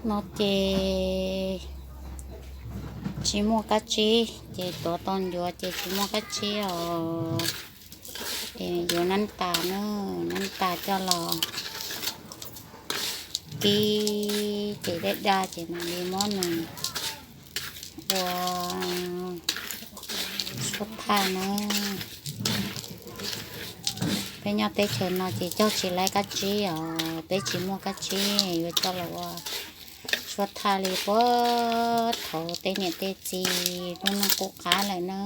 No ces tsis muaj kab tsib, ces tuav tau ncuav ces tsis muaj kab tsib os. Ces yuav nab tas na, nab tas coj los kib ces daj daj ces mam li muab nws ua suab thaj na. Peb nyob teb chaws no ces cog tsis laib kab tsib os, peb tsis muaj kab tsib, yuav coj los ua suab thaj li puag thaum tej niam tej txiv lub neej qub qab lawm na.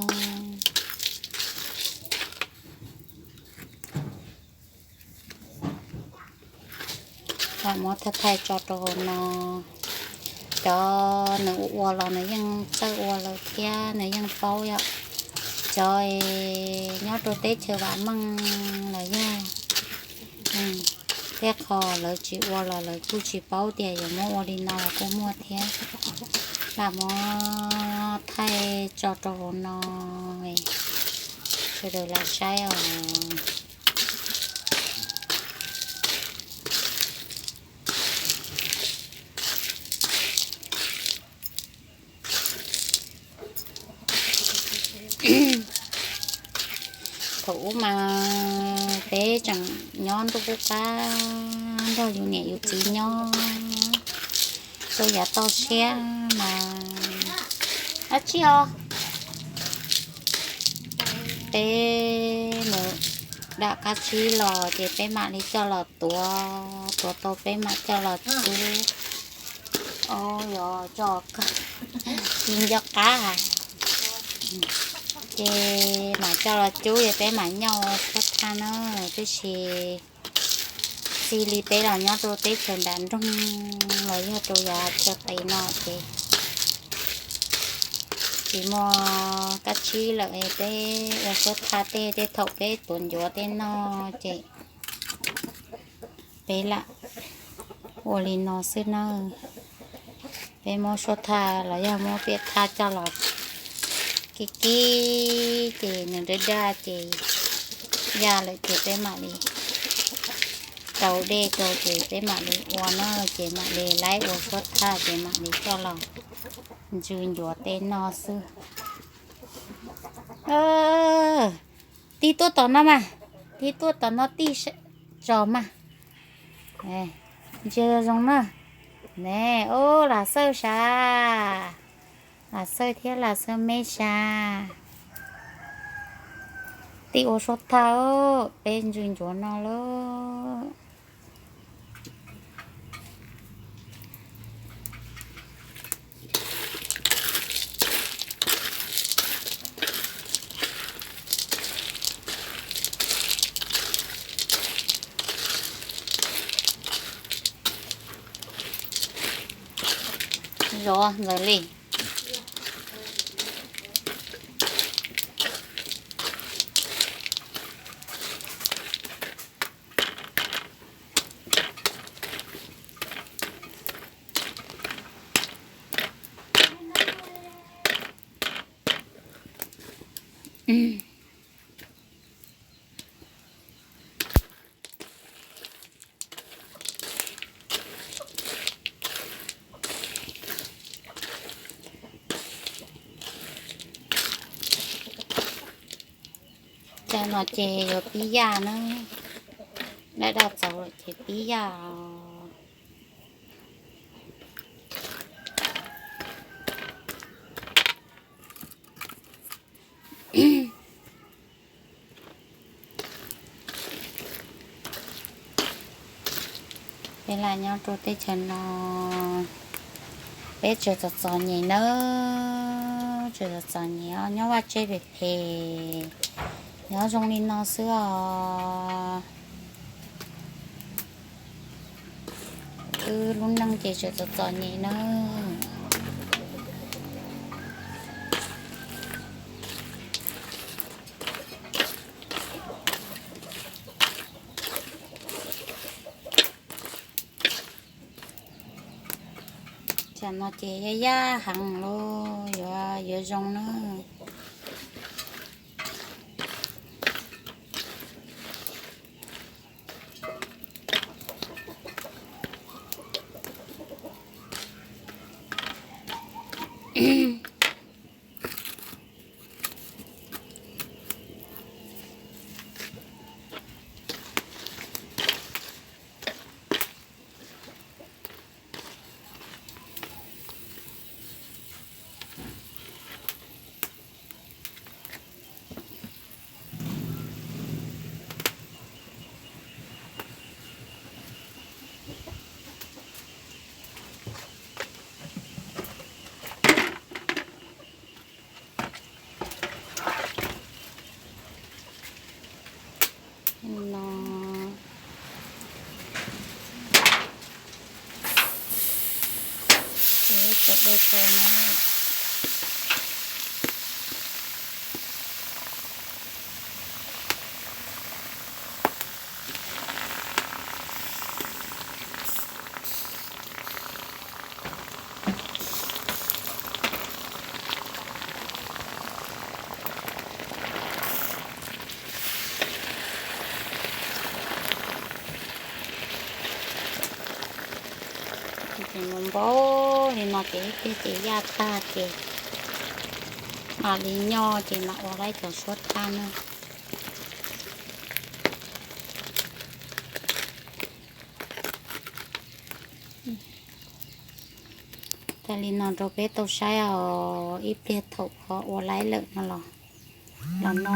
Lam muab thaij thaij tso rau hauv no. Cov nws ua ua los nws yeej txawj ua lawm thiab nws yeej paub yom. Cov nyob rau teb chaws vam meej los yog tej qho lawv tsis ua los lawv kuj tsis paub tias yuav muab ua li no los kuj muaj thiab. Lam muab thaij tso rau hauv no, sawv daws lam saib os. Thaum ub mas peb tseem nyob ntuj qub qab nrog yus niam yus txiv nyob, tau yav tau siab mas dab tsi os. Peb mus dam qab tsib los ces peb mam li coj los tuav, tuav tau peb mam coj los cub. Yog tsis nco qab, ces mam coj los cub es peb mam nyoj ua suab thaj na. Tab sis txij li peb los nyob rau teb chaws nram nroog los yog rau yav txoj kev no ces tsis muaj kab tsib lawm, peb ua suab thaj tej, tej thaum peb tuav ncuav tej no ces peb lam ua li no xwb na. Peb muab suab thaj los yog muab piam thaj coj los kib kib ces nws daj daj ces yaj lawm ces peb mam li rau dej rau ces peb mam li ua na, ces mam li laib ua suab thaj ces mam li coj los ntsw ncuav tej no xwb. Tij tuaj tom no mas, tij tuaj tom no tij tso mas. Ntsia zoo na. Ne, ub, Lam Xawj sav. Lam Xawj thiab Lam Xawj me sav. Tij ua suab thaj, peb ntsw ncuav no lauj. Zov ntawd li. Cov no ces yuav pib yaj na, daj daj txaus lawm ces pib yaj os. Peb lam nyob rau teb chaws no, peb tseem txom txom nyem nawb, tseem txom txom nyem os, nyob vaj tse phem phem, nyob zoo li no xwb os. Wb lub neej ces tseem txom txom nyem nawb. Tam no ces yaj yaj heev los yuav yuav zoo na. Cov dej rau na. Ces mus npau li no ces ib pliag ces yaj tag ces mam li nyob ces mam ua lawm cov suab thaj na. Tag li no rau peb tau saib os, ib pliag thaum ho ua lawm no los, los no no